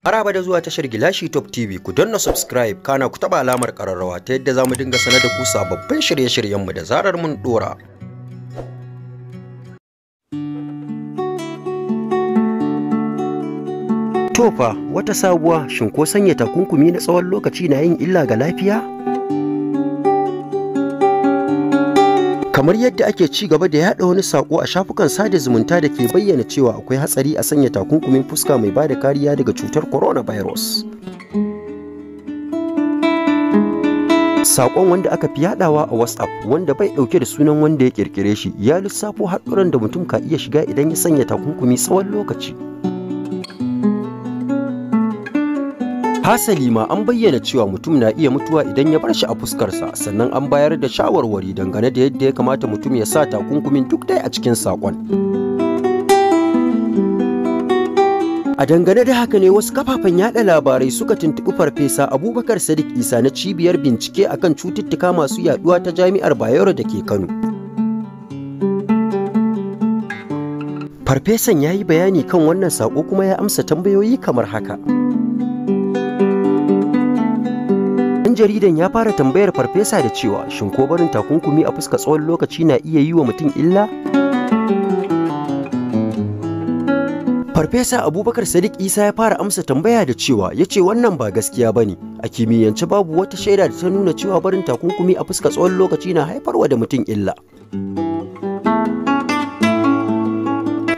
Maraba da zuwa tashar Gilashi Top TV. Ku danna subscribe, kana ku taba alamar kararrawa ta yadda za mu dinga sanar da ku sababbin shirye-shiryenmu da zarar mun dora. Tofa wata sabuwa, shin ko sanya takunkumi na tsawon lokaci na yin illa ga lafiya? Kamar yadda ake ci gaba da yaɗa wani sako a shafukan sada zumunta da ke bayyana cewa akwai hatsari a sanya takunkumin fuska mai bada kariya daga cutar coronavirus. Sakon wanda aka fi yadawa a WhatsApp, wanda bai dauke da sunan wanda ya kirkire shi, ya lissafo haɗuran da mutum ka iya shiga idan ya sanya takunkumi tsawon lokaci. Hasali ma an bayyana cewa mutum na iya mutuwa idan ya bar shi a fuskarsa, sannan an bayar da shawarwari dangane da yadda ya kamata mutum ya sa takunkumin duk dai a cikin sakon. A dangane da haka ne wasu kafafen yada labarai suka tuntuɓi Farfesa Abubakar Sadiq Isa na cibiyar bincike akan cututtuka masu yaduwa ta Jami'ar Bayero da ke Kano. Farfesan ya yi bayani kan wannan sako kuma ya amsa tambayoyi kamar haka. Ɗan jaridan ya fara tambayar farfesa da cewa shin ko barin takunkumi a fuska tsawon lokaci na iya yi wa mutum illa? Farfesa Abubakar Sadiq Isa ya fara amsa tambaya da cewa ya ce wannan ba gaskiya ba ne, a kimiyyance babu wata shaida da ta nuna cewa barin takunkumi a fuska tsawon lokaci na haifarwa da mutum illa.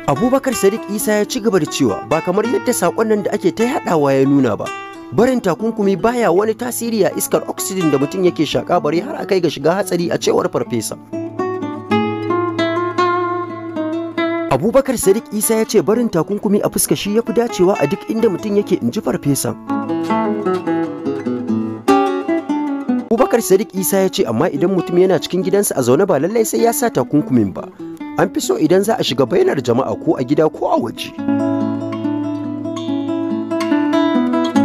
Abubakar Sadiq Isa ya ci gaba da cewa ba kamar yadda saƙon nan da ake ta yaɗawa ya nuna ba, barin takunkumi baya wani tasiri a iskar oxygen da mutum yake shaka bare har a kai ga shiga hatsari, a cewar farfesa. Abubakar Sadiq Isa ya ce barin takunkumi a fuska shi yafi dacewa a duk inda mutum yake, inji farfesa. Abubakar Sadiq Isa ya ce amma idan mutum yana cikin gidansa a zaune ba lallai sai ya sa takunkumin ba. An fi so idan za a shiga bainar jama'a ko a gida ko a waje.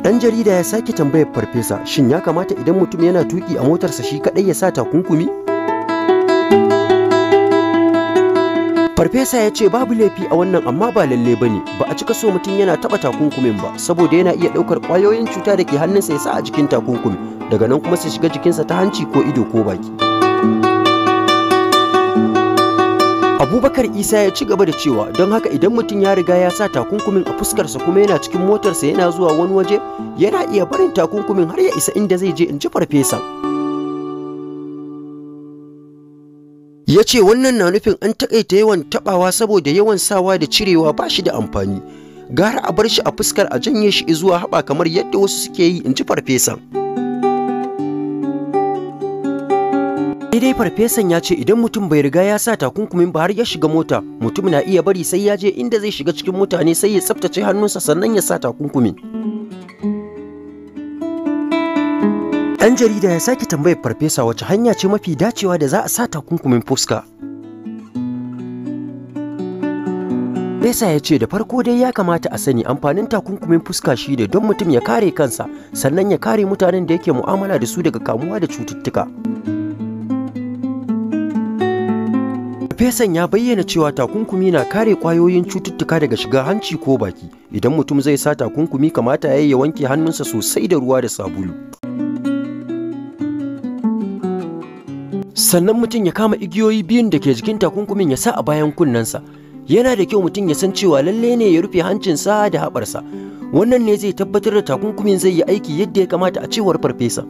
Dan jarida ya sake tambayar farfesa shin ya kamata idan mutum yana tuki a motarsa shi kadai ya sa takunkumi? Farfesa ya ce babu laifi a wannan, amma ba lalle bane, ba a cika so mutum yana taba takunkumin ba saboda yana iya daukar kwayoyin cuta da ke hannunsa ya sa a jikin takunkumi, daga nan kuma su shiga jikinsa ta hanci ko ido ko baki. Abubakar Isa ya ci gaba da cewa don haka idan mutum ya riga ya sa takunkumin a fuskarsa kuma yana cikin motarsa yana zuwa wani waje, yana iya barin takunkumin har ya isa inda zai je, in ji farfesa. Ya ce wannan na nufin an taƙaita yawan taɓawa saboda yawan sawa da cirewa ba shi da amfani. Gara a bar shi a fuskar a janye shi zuwa haɓa kamar yadda wasu suke yi, in ji farfesan. Dai farfesan ya ce idan mutum bai riga ya sa takunkumin ba har ya shiga mota, mutum na iya bari sai ya je inda zai shiga cikin mutane sai ya tsaftace hannunsa sannan ya sa takunkumin. Ɗan jarida ya sake tambayar farfesa wace hanya ce mafi dacewa da za a sa takunkumin fuska. Farfesa ya ce da farko dai ya kamata a sani amfanin takunkumin fuska shi ne don mutum ya kare kansa sannan ya kare mutanen da yake mu'amala da su daga kamuwa da cututtuka. Farfesan ya bayyana cewa takunkumi na kare kwayoyin cututtuka daga shiga hanci ko baki. Idan mutum zai sa takunkumi kamata ya wanke hannunsa sosai da ruwa da sabulu. Sannan mutum ya kama igiyoyi biyun da ke jikin takunkumin ya sa a bayan kunnensa. Yana da kyau mutum ya san cewa lalle ne ya rufe hancinsa da haɓarsa. Wannan ne zai tabbatar da takunkumin zai yi aiki yadda ya kamata, a cewar farfesa.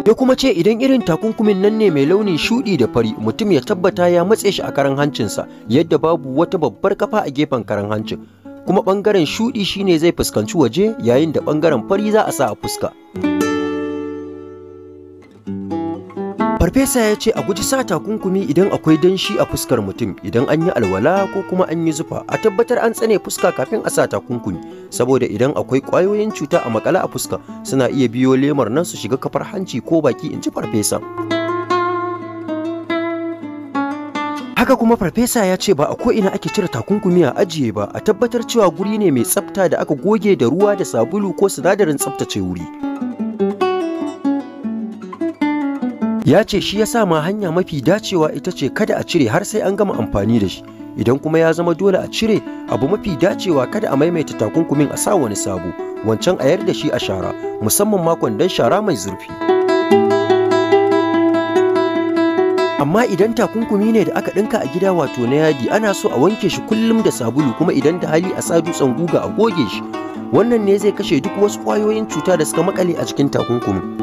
Ya kuma ce idan irin takunkumin nan ne mai launin shuɗi da fari, mutum ya tabbata ya matse shi a karan hancinsa yadda babu wata babbar kafa a gefen karan hancin, kuma ɓangaren shuɗi shine zai fuskanci waje yayin da ɓangaren fari za a sa a fuska. Farfesa ya ce a guji sa takunkumi idan akwai danshi a fuskar mutum, idan an yi alwala ko kuma an yi zufa, a tabbatar an tsane fuska kafin a sa takunkumi, saboda idan akwai ƙwayoyin cuta a makale a fuska suna iya biyo lemar nan su shiga kafar hanci ko baki, in ji farfesa. Haka kuma farfesa ya ce ba a ko'ina ake cire takunkumi a ajiye ba, a tabbatar cewa guri ne mai tsafta da aka goge da ruwa da sabulu ko sinadarin tsaftace wuri. Ya ce shi ya sa ma hanya mafi dacewa ita ce kada a cire har sai an gama amfani da shi. Idan kuma ya zama dole a cire, abu mafi dacewa kada a maimaita takunkumin, a sa wani sabo, wancan a yar da shi a shara, musamman ma kwandon shara mai zurfi. Amma idan takunkumi ne da aka ɗinka a gida, wato na yadi, ana so a wanke shi kullum da sabulu, kuma idan da hali a sa dutsen guga a goge shi. Wannan ne zai kashe duk wasu ƙwayoyin cuta da suka makale a cikin takunkumin.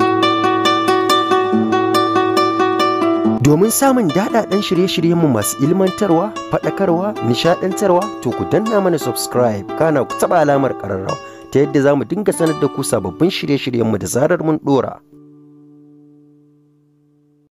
Domin samun daɗaɗɗen shirye-shiryenmu masu ilmantarwa, faɗakarwa, nishaɗantarwa, to ku danna mana subscribe, kana ku taɓa alamar ƙararrawa ta yadda za mu dinga sanar da ku sababbin shirye-shiryenmu da zarar mun ɗora.